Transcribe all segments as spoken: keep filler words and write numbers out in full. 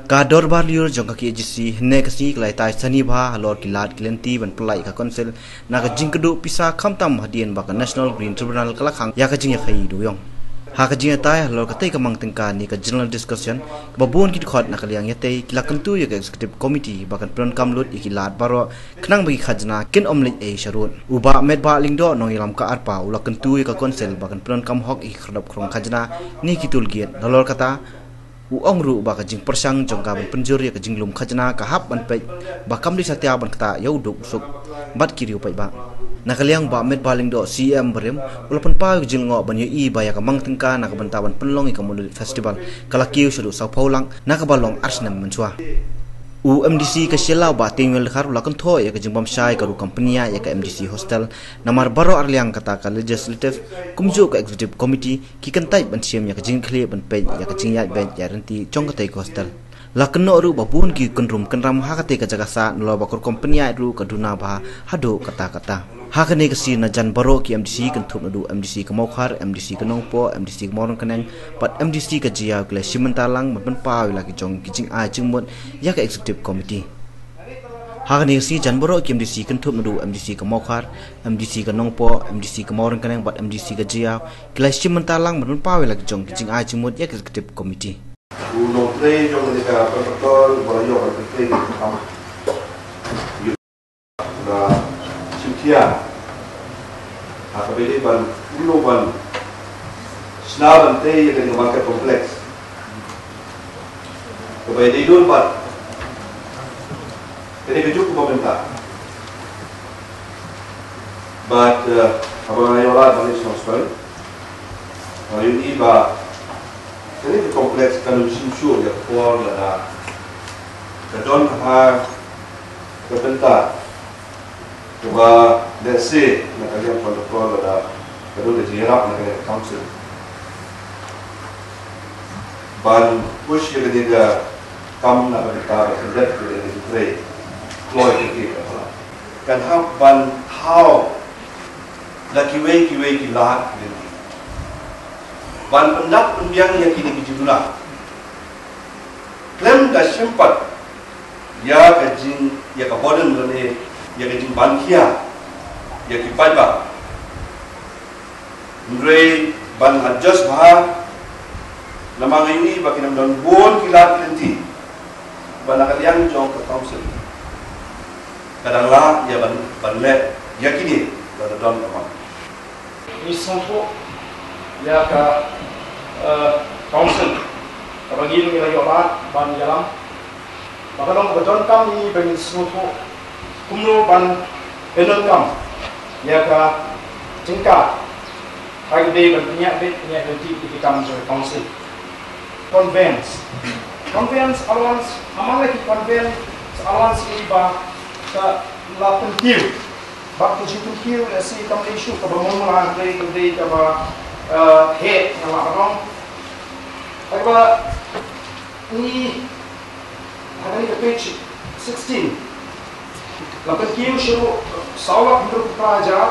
Ka dorbar lyiur jong ka KHADC hynne ka sngi ka la ïatai sani bha halor ki lad ki lynti ban pyllait ïa ka Council na ka jingkyrduh pisa, khamtam hadien ba ka National Green Tribunal ka la khang ïa ka jingïakhaïi dewïong. Ha ka jingïatai halor katei ka mang tyngka ne ka general discussion, kaba bun ki dkhot na ka liang ïatei ki la kyntu ïa ka Executive Committee ba kan pyndonkam lut ïa ki lad baroh khnang ba ki khajna kin ym leit ei sharud. U Bah Metbah Lyngdoh, nongïalam ka ARPA, u la kyntu ïa ka Council ba kan pyndonkam hok ïa ki khyrdop khrong khajna ne ki toll gate. Nalor kata, u ong ruh ba ka jingpyrshang jong ka ban pynjur ïa ka jinglum khajna ka hap ban peit ba kam dei satia ban ktah ïa u duk u suk bad ki riew paidbah. Na ka liang Bah Metbah Lyngdoh, CEM barim, u la pynpaw ïa ka jinglyngngoh ban ïohi ba ïa ka mang tyngka na ka bynta ban pynlong ïa ka Monolith Festival ka la kiew shaduh sawphew lak, na kaba long ar snem mynshuwa. U MDC ka Shillong Bah Tengwel Dkhar u la kynthoh ïa ka jingbym shai ka rukom pynïaid ïa ka MDC hostel, namar baroh arliang kata ka Legislative kumjuh ka Executive Committee ki kyntait ban shim ïa ka jingkitkhlieh ban peit ïa ka jingïaid beit ïaid ryntih jong katei ka hostel. La kynnoh ruh ba bun ki kynrum kynram ha katei ka jaka sah, nalor ba ka rukom pynïaid ruh ka duna bha haduh katta katta. Ha kane ka sngi na jan baroh ki MDC kynthup naduh MDC ka Mawkhar, MDC ka Nongpoh, MDC ka Mawryngkneng bad MDC ka Jaïaw ki la shim bynta lang ban pynpaw ïa la ki jong ki jingai jingmut ïa ka Executive Committee. Ha kane ka sngi jan baroh ki MDC kynthup naduh MDC ka Mawkhar, MDC ka Nongpoh, MDC ka Mawryngkneng bad MDC ka Jaïaw ki la shim bynta lang ban pynpaw ïa la ki jong ki jingai jingmut ïa ka Executive Committee. U nongtrei jong kane ka kontraktor ba la ïoh ban trei ka kam. Ïa, na Cynthia, ha kaba ïadei ban, u la ban shna ban trei ïa kane ka market complex. Kaba ïadei dur bad kane ka juk kaba mynta. Bad, eh, haba nga ïoh lad ban leit sha Nongstoiñ, nga ïohi ba kane ka complex kan ym shim shuh ïa ka por lada ka don ha ka bynta kaba lehse na ka liang kontraktor lada ka don ka jingïarap na ka liang council ban push ïa kane ka kam na ka bynta ba kan dep ïa kane ka jingtrei kloi ka ki ka pala. Kan hap ban thaw da kiwei kiwei ki lad ki lynti ban pyndap pynbiang ïa kine ki jingduna. Khlem da shim pat ïa ka jing, ïa ka burden lane ïa ka jingban khia ïa ki paidbah. Hynrei ban adjust bha, namar nga ïohi ba ki dang don bun ki lad ki lynti ba na ka liang jong ka council ka dang lah ïa ban, ban leh ïa kine ba ka don ka mon. Ngi sngewthuh ïa ka, eh, council kaba ngi ruh ngi la ïoh lad ban ïalam. Ba ka long kaba donkam ïa ngi ba ngin sngewthuh kumno ban pyndonkam ïa ka jingkad ha kaba dei ban pynïaid beit pynïaid lynti ïa ki kam jong ka council. Conveyance. Conveyance allowance, amang la ki conveyance allowance ïa ba ka la pynkiew. Bad ka jingpynkiew lehse kam dei shuh kaba mon la, dei, dei kaba, eh, heh nga la ban ong. Haba ngi ha kane ka page sixteen, la pynkiew shuh saw lak hynriew phra hajar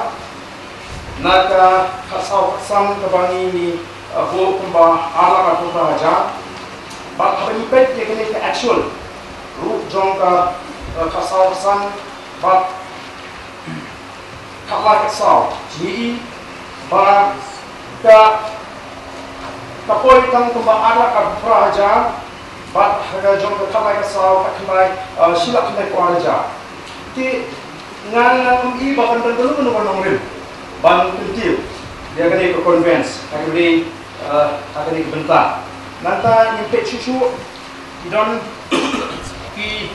na ka khatsaw khatsan kaba ngi, ngi, eh, buh kumba ar lak arphew phra hajar. Bad haba ngi peit ïa kane ka actual ruh jong ka, eh, khatsaw khatsan bad khatlai khatsaw, ngi i ba ka, ka poi tang kumba ar lak arphew phra hajar, bad ha ka jong ka khatlai khatsaw, khatkhyndai, eh, shi lak khyndaiphew ar hajar. Te nga, nga ngam i ba kan don kano kano ka nongrim ban kyntiew ïa kane ka conveyance ha kane, eh, ha kane ka bynta. Nangta ngin peit shuh shuh ki don ki,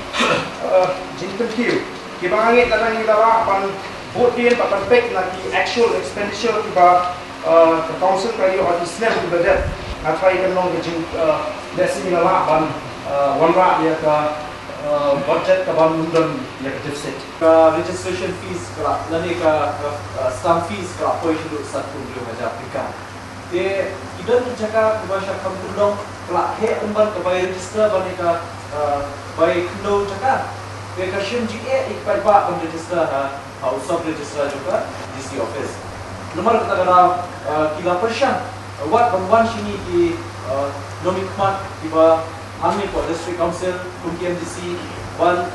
eh, jingpynkiew kiba nga ngeit lada ngi la lah ban bud dien bad ban peit na ki actual expenditure kiba, eh, ka council ka ïoh ha ki snem kiba dep. Nga tharai kan long ka jing, eh, lehse ngi la lah ban, eh, wanrah ïa ka, eh, budget kaban ym don ïa ka deficit. Ka registration fees ka la, lane ka, ka, eh, stamp fees ka la poi shaduh sanphew hynriew hajar tyngka. Te ki don ki jaka kiba sha kham kyndong, ka la heh pynban ka bai register ban ïa ka, eh, bai khyndew jaka. Te ka shim jingeh ïa ki paidbah ban register ha, ha u sub registrar jong ka DC office. Namar kata ka daw, eh, ki la pyrshang, eh, wat ban wan sha ngi ki, eh, nongmihkhmat kiba Hangne hapoh District Council kum ki M D C ban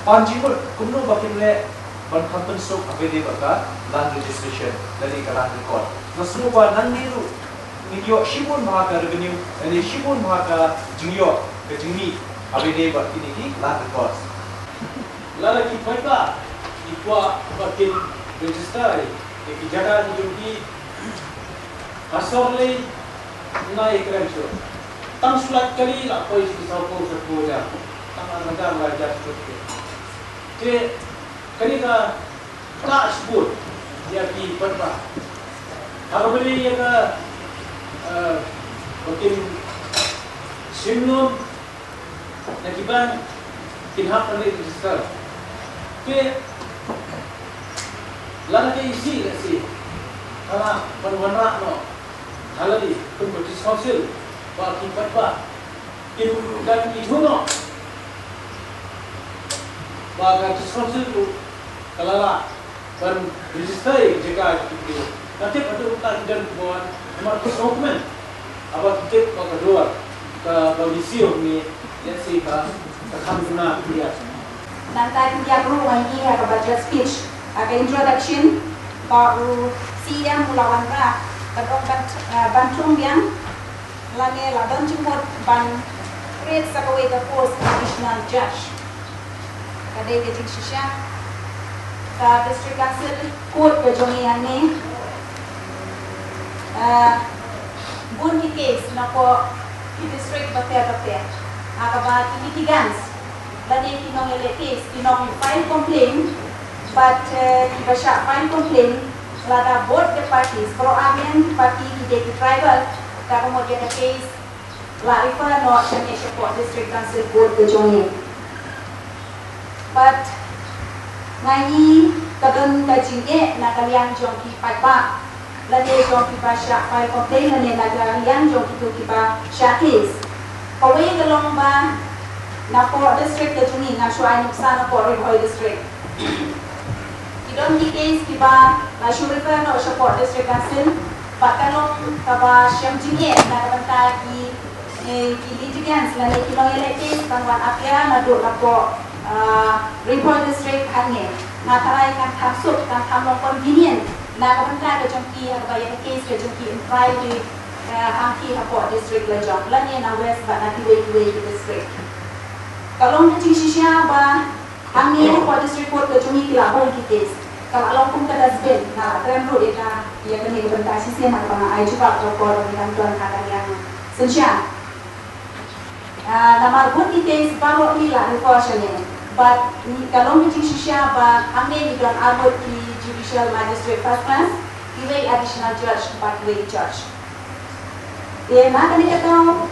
pan jingmut kumno ba kin leh ban kham pynsuk haba ïadei bad ka land registration lane ka land record. Nga sngew ba nangne ruh ngin ïoh shibun bha ka revenue lane shibun bha ka jingïoh ka jingmih haba ïadei bad kine ki land records. Lada ki paidbah ki kwah ba kin register ïa ki jaka ki jong ki, ha sor lei nga ïakren shuh. Tang shu lait kali la poi sha ki sawphew sawphew hajar. Tang arhajar arhajar shuh. Te kane ka ktah shibun ïa ki paidbah. Haba ïadei ïa ka, eh, ba kin shim loan na ki bank, kin hap ban leit register. Te lada ka E C, let's say, ka lah ban wanrah noh ha lade kum ka District Council, ba ki paidbah kin dang ithuh noh ba ka District Council ruh ka la lah ban register ïa ka jaka jong ki briew. Nga tip haduh mynta ki don kiba wan namar ki sngewkmen. Haba ki tip ba ka duwar kaba ki siew hangne, let's say, ka, ka kham duna ki ïa. Nangta ki ïa ruh ngan ïa ka budget speech, ha ka introduction ba u C E M u la wanrah ka dong ban, eh, ban thung biang lane la don jingmut ban create sa kawei ka post additional judge. Ka dei ka jingshisha ka District Council Court ka jong ngi hangne, ah, bun ki case napoh ki district bapher bapher, ha kaba ki litigants lane ki nongïaleh case ki nong file complaint, but, eh, kiba shah file complaint lada both the parties, baroh arngut ki party, ki dei ki tribal, ka mut ïa ka case la refer noh shane shapoh District Council Court ka jong ngi. But nga ïohi ka don ka jingeh na ka liang jong ki paidbah lane jong kiba shah file complaint lane na ka liang jong kito kiba shah case. Kawei ka long ba napoh district ka jong ngi, ngan shu ai nuksa napoh Ri Bhoi District, ki don ki case kiba la shu refer noh shapoh District Council, bad ka long kaba shem jingeh na ka bynta ki, eh, ki litigants lane ki nongïaleh case ban wan appear naduh napoh, ah, Ri Bhoi District hangne. Nga tharai kan kham suk, kan kham long convenient na ka bynta ka jong ki, ha kaba ïa ka case ka jong ki yn try ki, eh, hangki hapoh district la jong lane na West bad na kiwei kiwei ki district. Ka long ka jingshisha ba hangne hapoh District Court ka jong ngi ki la bun ki case. Ka la long kum ka dustbin, nga la kren ruh ïa ka, ïa kane ka bynta shisien ha kaba nga ai jubab ha ka por ba ngi dang don ha ka liang synshar. Ah, namar bun ki case baroh ngi la refer shane. Bad ngi, ka long ka jingshisha ba hangne ngi don arngut ki judicial magistrate first class, kiwei additional judge bad kiwei judge. Te na kane ka daw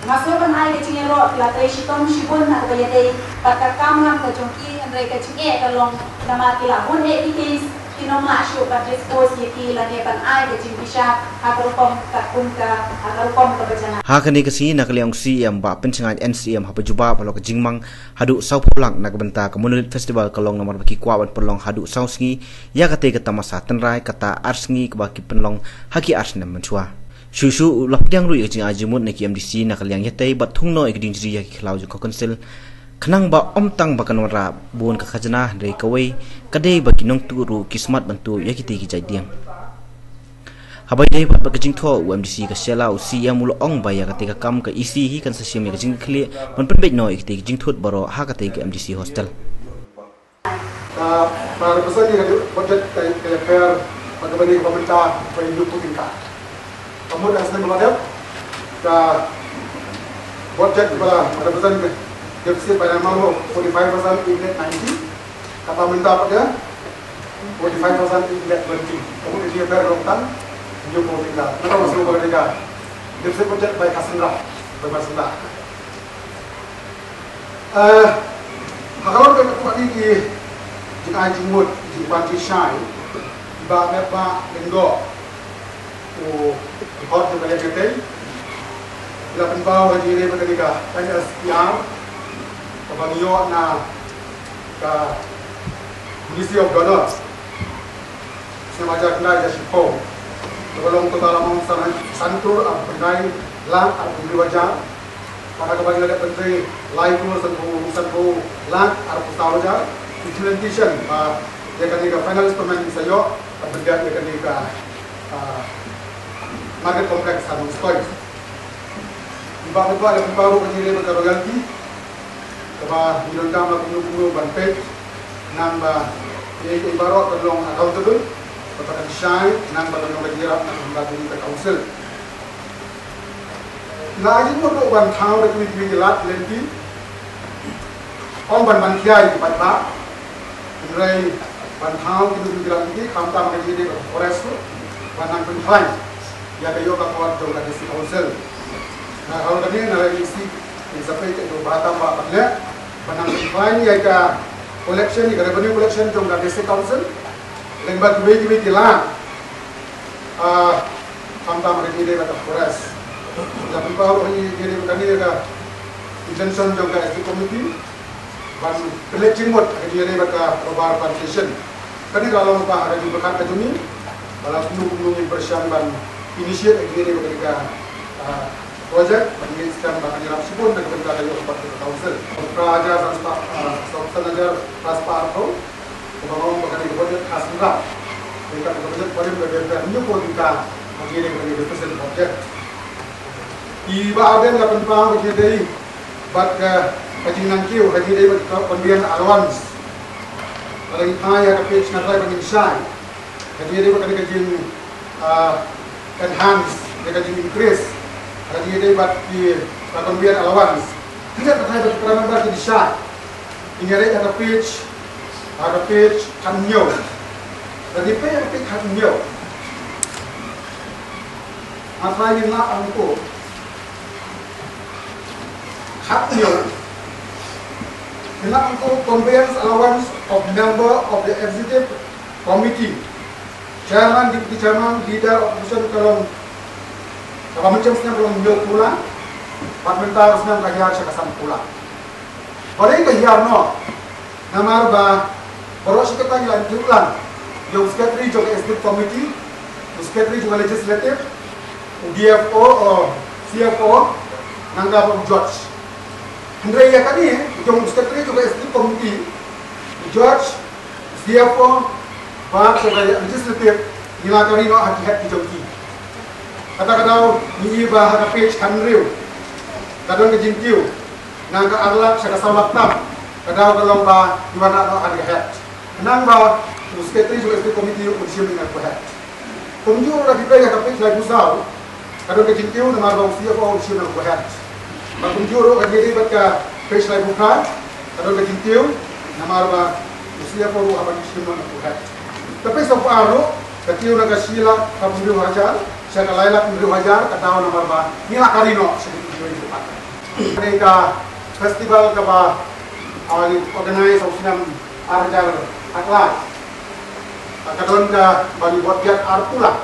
nga sngew ban ai ka jingïaroh, ki la trei shitom shibun ha kaba ïadei bad ka kam ram ka jong ki, hynrei ka jingeh ka long namar ki la bun eh ki case, kim lah shuh ban dispose ïa ki lane ban ai ka jingbishar ha ka rukom katkum ka, ha ka rukom kaba janai. Ha kane ka sngi na ka liang u C E M Bah Pynshngaiñ N C M haba jubab halor ka jingmang haduh sawphew lak na ka bynta ka Monolith Festival ka long namar ba ki kwah ban pynlong haduh saw sngi ïa katei ka tamasa tynrai, kata ar sngi kaba ki pynlong ha ki ar snem mynshuwa. Shuh shuh u la pdiang ruh ïa ka jingai jingmut na ki M D C na ka liang ïatei bad thung noh ïa ka jingjri ha ki khlaw jong ka Council, khnang ba ym tang ba kan wanrah bun ka khajna, hynrei kawei ka dei ba ki nongtuh ruh ki smat ban tuh ïa kitei ki jait dieng. Haba ïadei bad ka jingthoh u M D C ka Shella, u C E M u la ong ba ïa katei ka kam ka E C hi kan sa shim ïa ka jingkitkhlieh ban pynbeit noh ïa kitei ki jingthut baroh ha katei ka M D C hostel. Ka, ka represent ïa ka budget ka, ka ïapher bad kaba dei kaba mynta ba ïa ka tyngka. Ka mut ha snem ba la dep, ka budget ba la represent ka deficit by an amount of forty-five percent in net ninety. Kata mynta pat ïa forty-five percent in net twenty. Ka mut ka jingïapher long tang hynñiew phew tylli. Nangta ka shu ba ka dei ka deficit budget by ka seng, by ka seng. Eh, ha ka long ka, ka, ki, ki jingai jingmut, ki jingpynshai, Bah Metbah Lyngdoh, u Hon Record jong ka liang ïatei, u la pynpaw ka jingïadei bad kane ka N S T R kaba ngi ïoh na ka Ministry of Donor. Snem hajar khyndai hajar shiphew, kaba long total amount san, san klur arphew khyndai lak arphew hynriew hajar. Bad ha kaba ngi la dep pyntrei lai klur sanphew, sanphew lak arphew saw hajar. Implementation, ah, ïa kane ka finalist payment sa ïoh, bad bad ïa kane ka, ah, market complex ha Nongstoiñ. Bad bad ïa pynpaw ruh ka jingïadei bad ka royalty, kaba ngi donkam la kumno kumno ban peit, khnang ba kiei kiei baroh kan long accountable, bad ba kan shai, khnang ba kan long ka jingïarap na ka bynta ka council. La ai jingmut ruh ban thaw da kiwei kiwei ki lad lynti. Ym ban ban khia ïa ki paidbah. Hynrei ban thaw kiwei kiwei ki lad lynti, khamtam ha ka jingïadei bad ka forest ruh, ban nang pynkhlaiñ ïa ka ïoh ka kot jong ka District Council. Na ka daw kane, na ka daw kane, ngi sa peit ïa ka ba tam ba pat leh ban nang pynkhlaiñ ïa ka collection, ïa ka revenue collection jong ka District Council. Lem bad kiwei kiwei ki lad, ah, khamtam ha ka jingïadei bad ka forest. La pynpaw ruh ha ka jingïadei bad kane ïa ka intention jong ka Executive Committee ban pynleit jingmut ha ka jingïadei bad ka rubber plantation. Kane ka long ba ha ka jingpyrkhat ka jong ngi, ba la kumno kumno ngin pyrshang ban initiate ha ka jingïadei bad kane ka, ah, project, ban ngin skhem ba kan ïarap shibun na ka bynta ka ïoh ka kot ka council. Phra hajar san spah, ah, san hajar phra spah arphew. Kaba nga ong ba kane ka budget ka sngewbha. Kane ka budget paling ka dei ka hynñiew phew tyngka, ka dei ka dei ka percent budget. Ki Bah Ardent la pynpaw ka jingïadei bad ka, ka jingnang kiew, ka jingïadei bad ka conveyance allowance. Ka la ngi phai ha ka page, nga trai ba ngin shai. Ka jingïadei bad kane ka jing, ah, enhance, ïa ka jing increase, ka jingïadei bad ki, ka conveyance allowance. Ki la ka phai bad ki para member ki shai. Ngin ïa leit ha ka page, ha ka page khathynñiew. Lada phi peit ha ka page khathynñiew, nga trai ngin lah angko. Khathynñiew. Ngin lah angko conveyance allowance of member of the executive committee, chairman, deputy chairman, leader of opposition ka long, kaba mynshem snem ka long hynñiewphew lak, bad mynta ka snem ka hiar sha ka sanphew lak. Balei ka hiar noh? Namar ba baroh shi katta ngi la include lang ïa u secretary jong ka executive committee, u secretary jong ka legislative, u D F O, u C F O, nangta bad u judge. Hynrei ïa kane, jong u secretary jong ka executive committee, u judge, C F O, bad ka legislative, ngi la kari noh ha ki head ki jong ki. Kata ka daw ngi ïohi ba ha ka page khathynriew ka don ka jingkiew na ka ar lak sha ka saw lak tam. Ka daw ka long ba ngi wanrah noh ha ka head. Khnang ba u secretary jong ka executive committee un shim ïa ka head. Kumjuh ruh lada phi peit ha ka page laiphew saw, ka don ka jingkiew namar ba u C F O un shim ïa ka head. Bad kumjuh ruh ka jingïadei bad ka page laiphew phra, ka don ka jingkiew namar ba u C F O ruh hap ban shim ïa ka head. Ka page sawphew ar ruh ka kiew na ka shi lak arphew hynriew hajar sha ka lai lak hynriew hajar, ka daw namar ba ngi la kari noh sha ki jingkiew pat. Kane ka festival kaba, ah, ngi organize ha u snem ar hajar khatlai. Ka don kaba ngi bud ïa arphew lak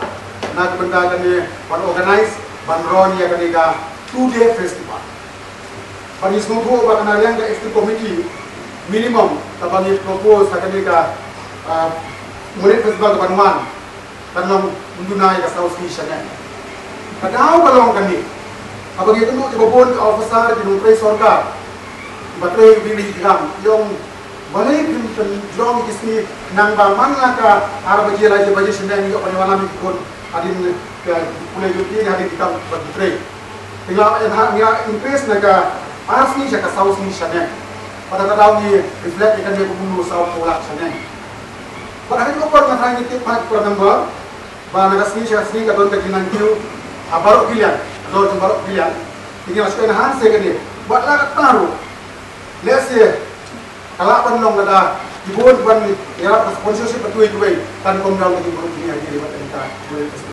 na ka bynta kane ban organize, ban run ïa kane ka two day festival. Bad ngi sngewthuh ba kan nang liang ka executive committee minimum kaba ngi propose ha kane ka, ah, Monit Festival kaban wan, kan long ynda ïa ka saw sngi shaneng. Ka daw ka long kane, haba ngi ïakynduh kiba bun ki officer, ki nongtrei sorkar, kiba trei ha ki kam, ïa ong balei phim pynjrong ïa ki sngi, nangba man la ka ar baje lai baje shaneng ïoh ban ïalam ïa ki khun hadien ka pule duty ne hadien ki kam ba ki trei. Te ngi la, ngi la increase na ka ar sngi sha ka saw sngi shaneng. Bad kata ka daw ngi reflect ïa kane kumno, sawphew lak shaneng. Bad ha kane ka por nga tharai ngi tip bha, para member, ba na ka sngi sha ka sngi ka don ka jingnang kiew ha baroh ki liang, halor jong baroh ki liang. Te ngi la shu enhance ïa kane. Bad la katta ruh, lehse ka lah ban long lada ki bun ban ïarap ka sponsorship ba kiwei kiwei, kan ym don ka jingmut jingeh ïa kane bad kane ka